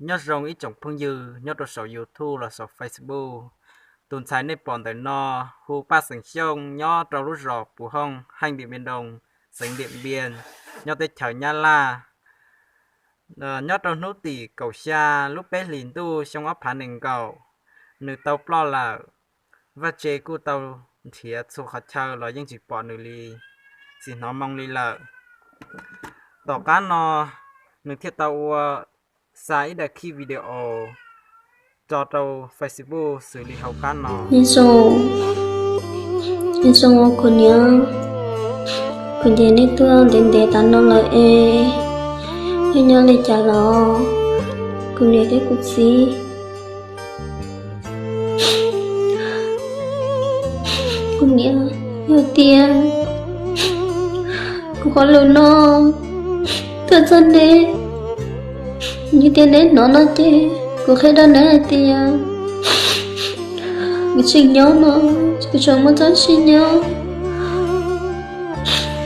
Nyob zoo ib tsoom phooj ywg nyob rau saum YouTube los saum Facebook. Tus ntxhais nej pom ntawm no hu Paj Xeem Xyooj nyob rau lub zos Pus Hooj, Heej Diam Npiam Nroos, xeev Diam Npiam, nyob teb chaws Nyab Laj. Nyob rau hnub tim kaum xya lub peb hlis ntuj xyoo ob phav nees nkaum, nws tau ploj lawm. Vaj tse kuj tau nrhiav txhua qhov chaw los yeej tsis pom nws li, tsis hnov moo li lawm. Tom qab no nws thiaj tau ua xa ib daim khib video tso rau Facebook xws li hauv qab no. Nyob zoo, nyob zoo kuv niam, kuv ncaim nej tuaj ntev ntev tas no lawm es, nej nyob li cas los kuv niam thiab kuv txiv? Kuv niam, yog tias kuv qhov lus no tuaj txog neb, yog tias neb hnov no ces kuv qhia rau neb hais tias kuv tseem nyob no, kuv tseem muaj txoj sia nyob.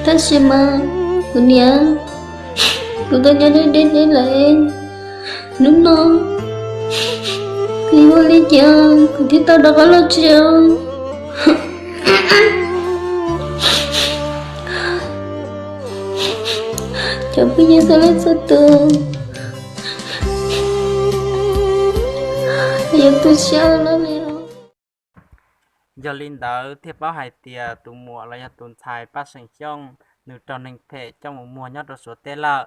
Tab sis mas kuv niam, kuv tuaj nyob deb deb deb lawm. Hnub no kuv yuav ua li cas kuv thiaj tau rov qab los tsev? Cov phooj ywg txhua leej txhua tus, yuav tu siab lawm li os. Yog li ntawd thiaj paub hais tias tus muam los yog tus ntxhais Paj Xeem Xyooj nws raug neeg phem coj mus muag nyob rau Suav teb lawm.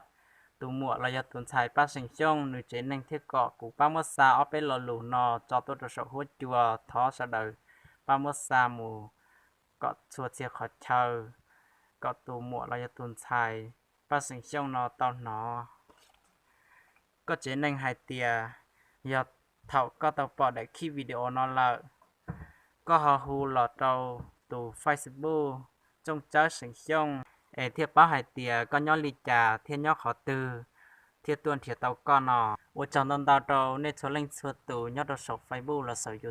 Tus muam los yog tus ntxhais Paj Xeem Xyooj nws tsev neeg thiaj kom kuv pab muab xa ob peb lo lus no tso tuaj rau saum huab cua, thov sawv daws pab muab xa mus kom txhua txhia qhov chaw, kom tus muam los yog tus ntxhais Paj Xeem Xyooj no tau hnov. Koj tsev neeg hais tias yog thaum koj tau pom daim khib video no lawm, koj ho hu los rau tus Facebook Txooj Tsawb Xeem Xyooj es thiaj paub hais tias koj nyob li cas thiab nyob qhov twg thiaj tuaj nrhiav tau koj no. Ua tsaug ntau ntau rau nej txhua leej txhua tus nyob rau saum Facebook los saum YouTube.